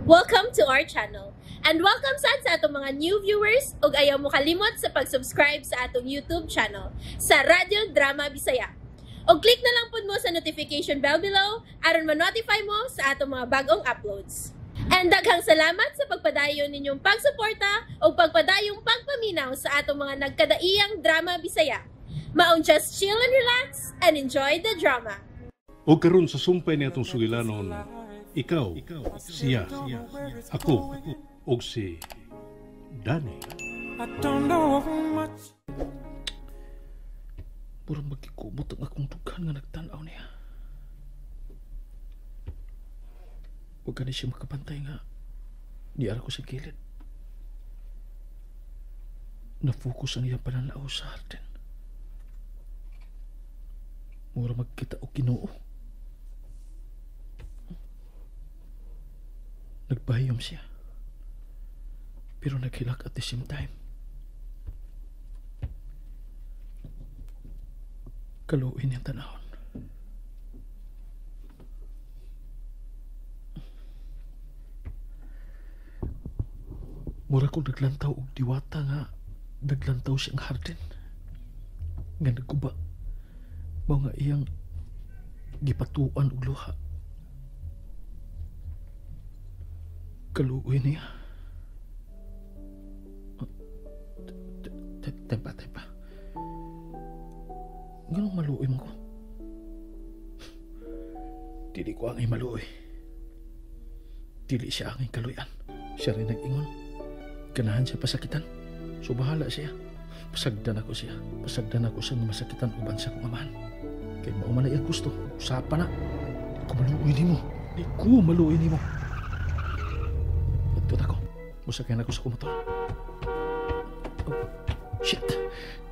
Welcome to our channel. And welcome sad sa atong mga new viewers ug ayaw mo kalimot sa pag-subscribe sa atong YouTube channel sa Radyo Drama Bisaya. Og click na lang pud mo sa notification bell below aron ma-notify mo sa atong mga bagong uploads. And daghang salamat sa pagpadayon ninyong pagsuporta ug pagpadayong pagpaminaw sa atong mga nagkadaiyang drama Bisaya. Maong just chill and relax and enjoy the drama. O karon sa sumpay ni atong sugilanon, ikaw, siya, ako, og si Danny. I don't know much. Murag magkikumot ang akong dughan nga nagtanaw niya. Huwag ka na siya makabantay nga niara ko sa gilid. Na-focus ang iyang pananaw sa hardin. Mura magkita og Ginoo. Nagpahiyom siya. Pero naghilak at the same time. Kaluin niyang tanahon. Mura ko naglantaw og diwata nga naglantaw siyang hardin. Nga nagguba. Mao nga iyang gipatuan og luha. Kaluoy niya. Tempa, tempa. Ganong maluoy mo ko? Dili ko angay maluoy. Dili siya angay kaluyan. Siya rin nag-ingon. Ganahan siya pasakitan. So bahala siya. Pasagdan ako siya. Pasagdan ako siya nga masakitan uban sa kong amahan. Kay mao man na iyang gusto. Usapa na. Di ko maluoy nimo. Di ko maluoy nimo. Nagtut ako. Musakay na ako sa kumotor. Oh, shit.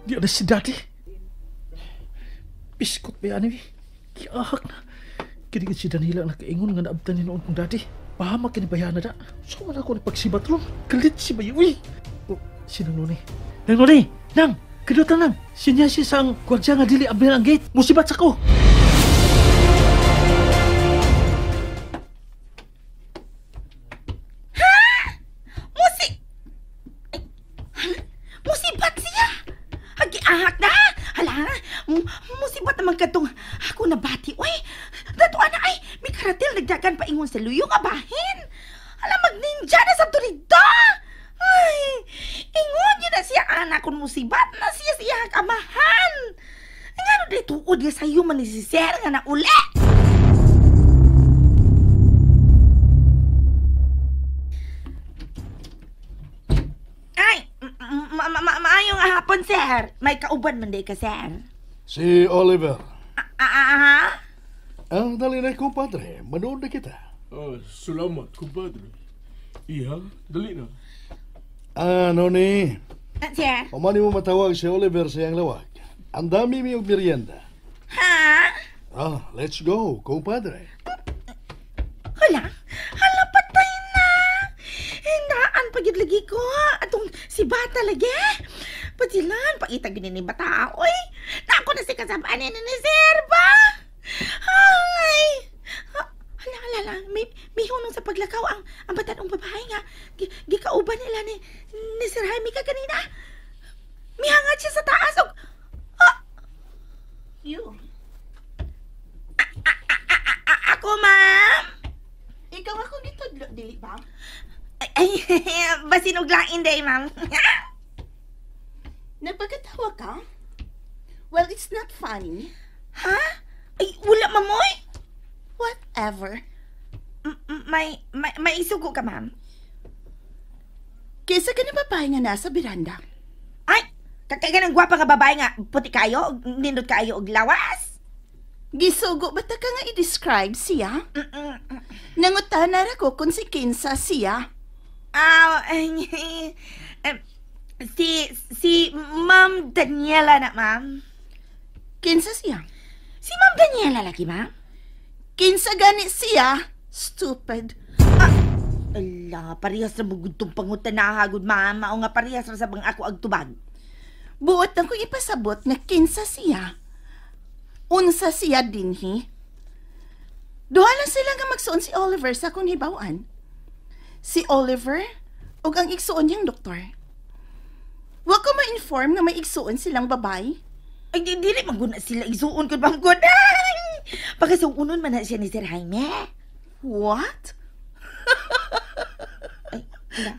Di na si Daddy. Biskot ba yan eh? Kiahak na. Kinigit si Danila ang nakaingon nga naabtan ni noon kong daddy. Pahamak kinibayan na da. So man ako napagsibat ron. Kalit si Bayo. Uy! Oh, si Nang Noni. Nang Noni! Nang! Kidutan nang! Sinya siya sa ang gwardya nga dili abrir ang gate. Musibat sa ko! Ha? Ay, musibat siya! Hagiahak na! Hala! Musibat naman katong ako nabati. Uy! Datuan na ay! May karatil nagdagan paingon sa luyo nga bahin! Hala, magninja na sa turida! Ay! Ingon yun na siya, anak, kung musibat na siya siya kamahan! Nga no, di tuod nga sa'yo man ni si Sir nga na uli! Ay! Maayong hapon, sir. May kauban man di ka, sir. Si Oliver. Ha? Ang dali na, kumpadre. Manood na kita. Oh, salamat, kumpadre. Iha, dali na. Ano ni? Sir? Pamani mo matawag si Oliver sa iyang lawag. Ang dami miyong merienda. Ha? Ah, let's go, kumpadre. Hala, hala, patay na. Hindaan pagid lagi ko. Atong si Bata lagi. Patilan, paitag yun ni Bata, oy. Nako na si kasabaan ni Sir ba? Ay! Hala, hala, hala. May hunong sa paglakaw ang batanong babae nga. Gikauban nila ni Sir Jaime ka kanina. Mihangat siya sa taas. Og, ah! You. Ako, ma'am. Ikaw ako gitudlo, dili ba? Ay, basin og lain day, ma'am. Nagpagkatawa ka? Well, it's not funny. Ha? Ay, wala, mamoy. Whatever. May isugo ka, ma'am? Kaysa ka na babae nga nasa biranda. Ay, kagka ng gwapa nga babae nga, puti kayo, nindot kayo, og lawas. Gisugo ba ta ka nga i-describe siya? Nangutana ra ko kung si Kinsa siya. Si Ma'am Daniela na, ma'am. Kinsa siya? Si Ma'am Daniela lagi, ma'am. Kinsa gani siya? Stupid. Ala, parehas na bugod tong pangutanahagod, ma'am. Mao nga parehas ra sa bang ako agtubag. Buot lang kong ipasabot nga kinsa siya. Unsa siya dinhi. Duha lang sila nga magsuon si Oliver sa akong hibaw-an. Si Oliver ug ang igsuon niyang doktor. Wa ko ma-inform nga may igsuon silang babay. Ay, dili man gud na sila igsuon kun ma'am gud. Pagkasuunon man na siya ni Sir Jaime. What? Ay, wala.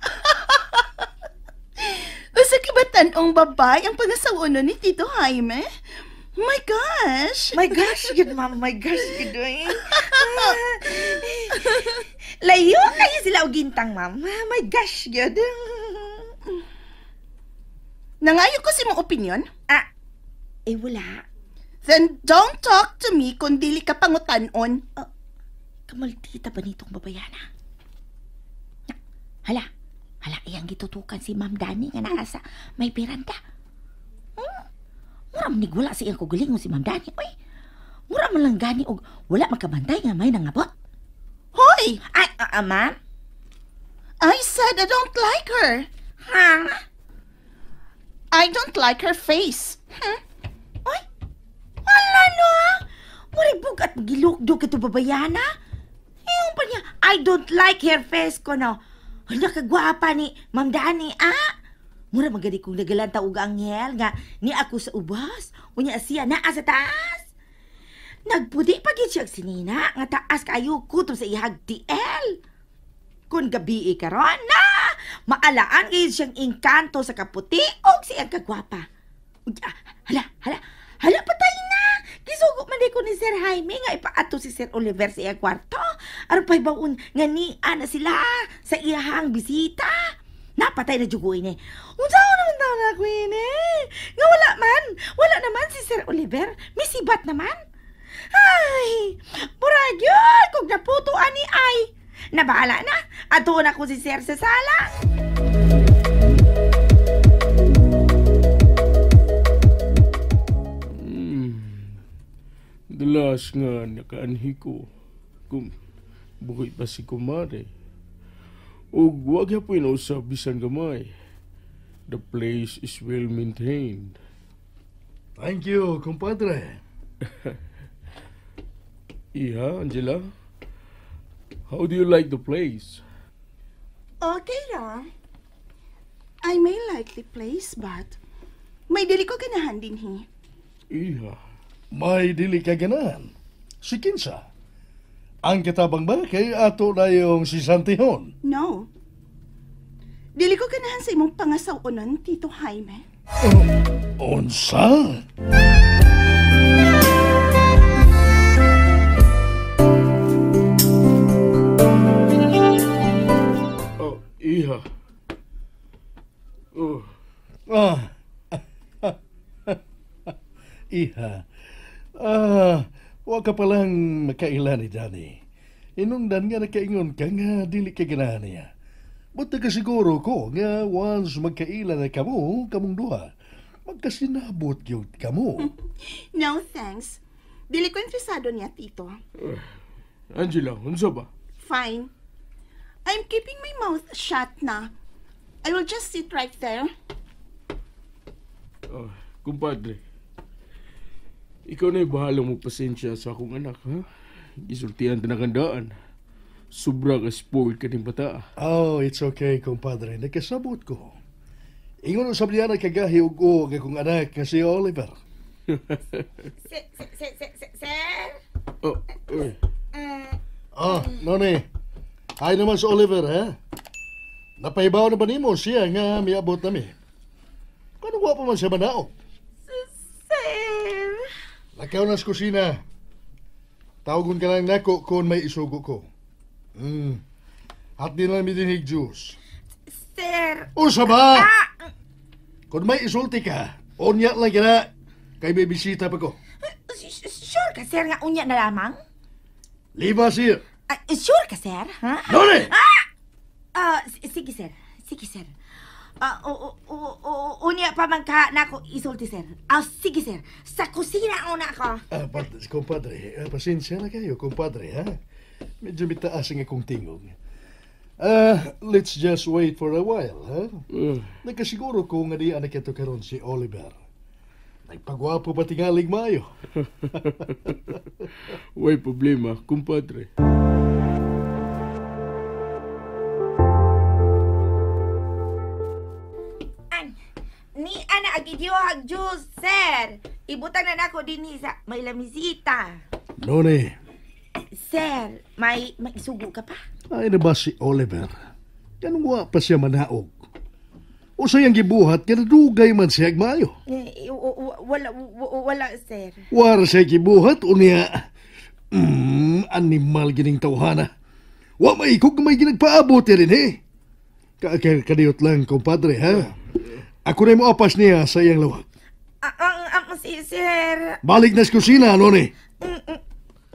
Usa ka ba tan-ong babay ang pangasawunon ni Tito Jaime? My gosh! My gosh, yun ma'am. My gosh, yun. Layo kayo sila og gintang, ma'am. My gosh, yun. Nangayo ko sa imong opinion? Ah, eh wala. Then don't talk to me kung dili ka pangutanon. Kamaldita ba nitong babayana? Hala, hala, iyang gitutukan si Ma'am Dani nga naa sa may piranda. Mura man wala sa iyang kugalingon si Ma'am Dani. Uy, mura man lang gani og wala makabantay nga may nangabot. Hoy! Ay, ma'am? I said I don't like her. Ha? I don't like her face. Huh? Oy, wala no. Murag bugat gilukdog kato babayana. Yung pa niya, I don't like her face ko no. Hala, kagwapa ni Ma'am Dani, ah. Mura magani kong nagalanta og anghel nga ni ako sa ubas. Unya siya naa sa taas. Nagpudi pa gid siya sinina nga taas kayo kutob sa ihag TL. Kun gabi karon na maalaan gid siyang engkanto sa kaputi og siyang kagwapa. Hala, hala, hala patay na. Gisugo man di ko ni Sir Jaime nga ipaato si Sir Oliver sa iyang kwarto. Aron pahibaon nga niya na sila sa iyahang bisita. Napatay na jugo ini. Unsa naman taon na ako ini? Nga wala man. Wala naman si Sir Oliver. Misibat naman. Ay, murag yun. Kung naputo ani ay. Nabahala na. Atuon ako si Sir sa sala. Dalas nga nakaanhi ko. Kung buhi pa si kumare. Ug wag yapoy nausab bisan gamay. The place is well maintained. Thank you, compadre. Iha, Angela. How do you like the place? Okay ra. I may like the place, but may dili ko ganahan din hi. Iha. May dili ka ganahan? Si Kinsa? Ang katabang ba kay ato na yung si Santihon? No. Dili ko ganahan sa imong pangasaw-unon, Tito Jaime. Oh, unsa? Oh, iha. Oh. Ah. Iha. Ah. Wa ka palang makaila ni Danny. Inungdan nga nakaingon ka nga dili ka ganahan niya. Buta ka siguro ko nga once magkaila na kamo, kamong duha, magkasinabot gyud kamo. No thanks. Dili ko interesado niya, Tito. Angela, unsa ba? Fine. I'm keeping my mouth shut na. I will just sit right there. Kumpadre, ikaw na'y bahala mo pasensya sa akong anak, ha? Gisultihan tinakandaan. Sobra ka spoiled ka ng bata. Oh, it's okay, kumpadre. Nagkasabot ko. Ingon usab niya nagkagahi og og akong anak nga si Oliver. Sir? Oh, uy. Ah, Noni. Ay naman si Oliver, ha? Napahibaw na ba nimo siya nga miabot nami? Kano wa pa man siya manaog? Sir? Lakaw na sa kusina. Tawagon ka lang nako kung may isugo ko. At di na mi dinhig juice. Sir! Usa ba? Ah! Kung may isulti ka, unya lang ka na. Kay may bisita pa ko. Sure ka, sir, nga unya na lamang? Liba, sir. Sure ka, sir? Ha? Noni! Ah! Sige, sir. Sige, sir. Unya pa man ka na ako isulti, sir. Sige, sir. Sa kusina una ako. Compadre, pasensya na kayo, compadre, ha? Medyo mitaas ang akong tingog. Let's just wait for a while, ha? Nagkasiguro ko nga di anak ito karon si Oliver. Nagpagwapo pa tingalig maayo. Way problema, kumpadre. idiyohag juice, sir. Ibutang na nako dinhi sa may lamisita. Noni, Sir, may isugo ka pa? Ay na ba si Oliver? Ganun wa pa siya manaog. O sayang gibuhat, kanadugay man siya maayo. Eh, wala, wala, sir. War siya gibuhat, unya. Animal gining tawhana. Wa maikog may ginagpaabot rin eh. Kadiyot lang, kumpadre, ha? Ako na mo apas niya sa iyang lawag. Ang si sir. Balik na sa kusina, Noni.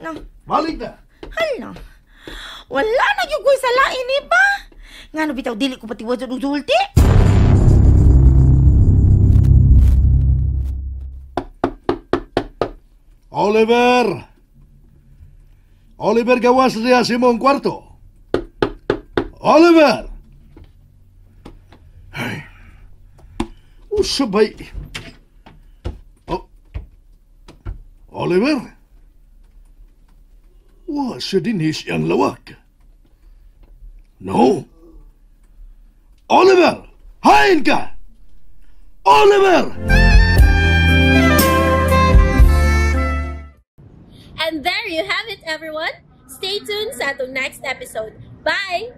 No. Balik na. Hala. Wala na gyud ko'y salain ni ba? Ngano bitaw dili ko patiwad sa sulti? Oliver! Oliver, gawas niya si mong kwarto. Oliver! Ay. Usabay. Oh. Oliver? Wa siya din siyang lawak. No. Oliver! Hain ka! Oliver! And there you have it, everyone. Stay tuned sa atong next episode. Bye!